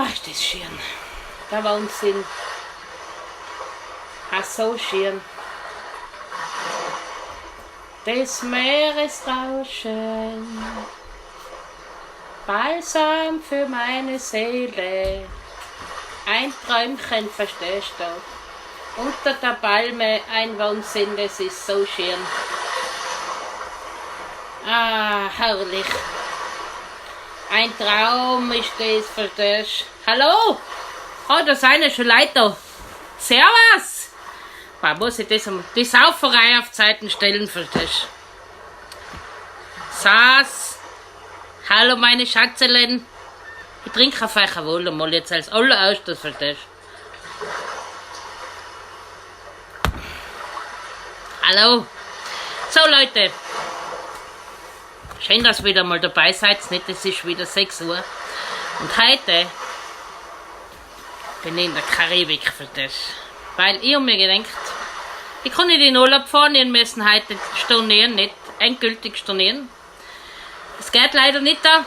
Mach ist das schön. Der Wahnsinn. Ah, so schön. Des Meeresrauschen. Balsam für meine Seele. Ein Träumchen, verstehst du? Unter der Palme ein Wahnsinn, das ist so schön. Ah, herrlich. Ein Traum ist das, verstehst du? Hallo? Oh, da sind ja schon Leute da. Servus! Boah, muss ich das, die Sauferei auf Zeiten stellen, verstehst du? Saß. Hallo, meine Schatzelen. Ich trinke auf euch wohl einmal jetzt als allererstes, verstehst du? Hallo. So, Leute. Schön, dass ihr wieder mal dabei seid. Nicht, es ist wieder 6 Uhr. Und heute bin ich in der Karibik, verstehst du? Weil ich hab mir gedacht, ich kann nicht in den Urlaub fahren, wir müssen heute stornieren, nicht endgültig stornieren. Das geht leider nicht da.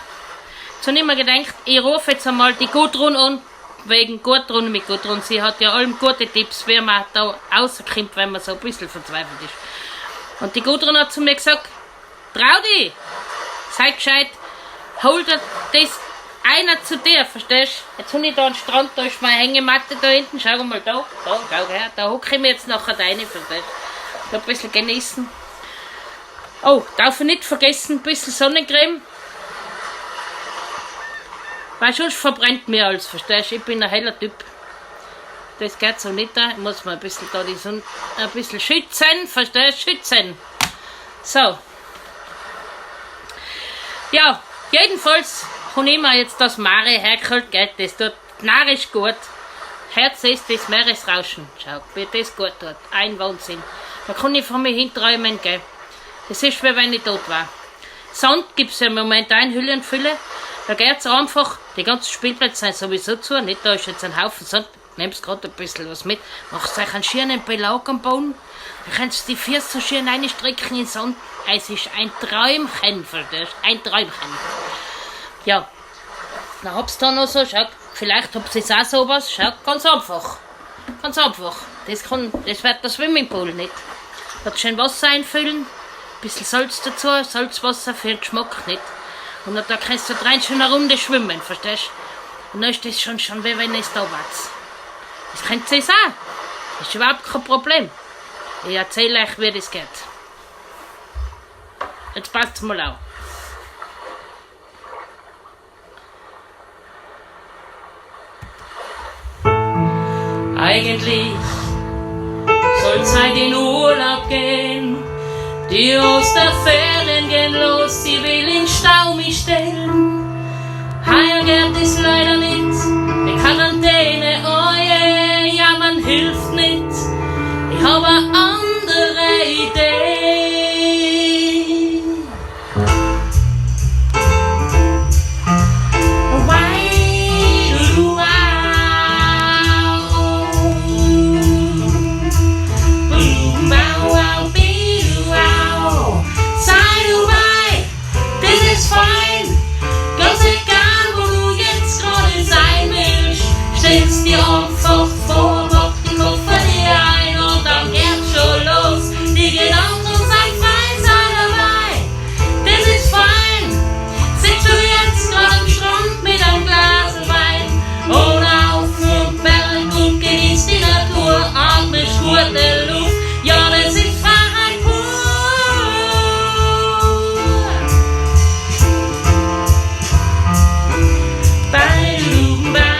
Jetzt hab ich mir gedacht, ich rufe jetzt einmal die Gudrun an, wegen Gudrun mit Gudrun. Sie hat ja allem gute Tipps, wie man da rauskommt, wenn man so ein bisschen verzweifelt ist. Und die Gudrun hat zu mir gesagt, trau dich, sei gescheit, hol dir das einer zu dir, verstehst du? Jetzt hab ich da einen Strand, da ist meine Hängematte da hinten, schau mal da, da, schau her, da hocke ich mir jetzt nachher rein, verstehst du? Da ein bisschen genießen. Oh, darf ich nicht vergessen, ein bisschen Sonnencreme. Weil sonst verbrennt mir alles, verstehst du? Ich bin ein heller Typ. Das geht so nicht da. Ich muss mal ein bisschen da die Sonne ein bisschen schützen, verstehst du? Schützen. So. Ja, jedenfalls habe ich mir jetzt das Mare hergeholt, gell? Das tut narrisch gut. Herz ist das Meeresrauschen. Schau, wie das gut tut. Ein Wahnsinn. Da kann ich von mir hinträumen, gell? Das ist wie wenn ich tot war. Sand gibt's ja im Moment auch in Hülle und Fülle. Da geht's einfach, die ganzen Spielplätze sind sowieso zu, nicht? Da ist jetzt ein Haufen Sand. Nehmst grad ein bisschen was mit, machst euch einen schönen Belag am Boden, dann kannst du die Füße so schön reinstrecken in den Sand. Es ist ein Träumchen, verstehst du? Ein Träumchen. Ja, dann hab's da noch so, schau, vielleicht habt ihr auch sowas, schau, ganz einfach. Ganz einfach. Das wird der Swimmingpool nicht. Da schön Wasser einfüllen, ein bisschen Salz dazu, Salzwasser für den Geschmack nicht. Und dann da kannst du rein schon eine Runde schwimmen, verstehst du? Und dann ist das schon wie wenn es da war. Das könnt ihr auch. Das ist überhaupt kein Problem. Ich erzähle euch, wie das geht. Jetzt passt's mal auf. Eigentlich soll's heute in Urlaub gehen. Die Osterferien gehen los, sie will in Stau mich stellen. Heuer geht es leider nicht, die Quarantäne, oh je, ja man hilft nicht. Ich hab eine andere Idee. Stell's dir einfach vor, pack den Koffer dir ein und dann geht's schon los. Die Gedanken sind frei, sei dabei, das ist fein. Sitzt du jetzt grad am Strand mit einem Glas Wein oder auf dem Berg und genießt die Natur, atmest gute Luft, ja das ist Freiheit pur. Bye, du, bye.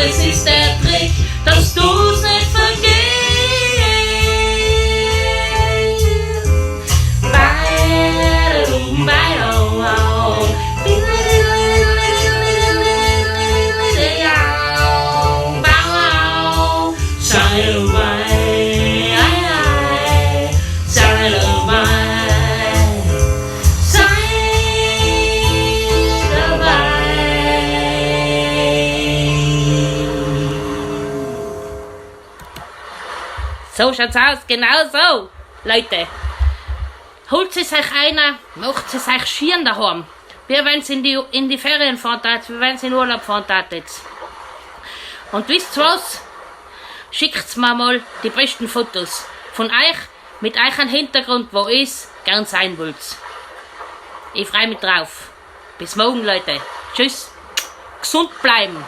Das ist der Trick, dass du's nicht vergisst. So schaut's aus, genau so, Leute. Holt es euch einer, macht es euch schian daheim. Wir wenn's in die Ferien fahren tat, wir wenn's in Urlaub fahren tat jetzt. Und wisst ihr was? Schickt's mir mal die besten Fotos von euch mit euch einem Hintergrund, wo ihr's gern sein wollt. Ich freu mich drauf. Bis morgen, Leute. Tschüss. Gesund bleiben.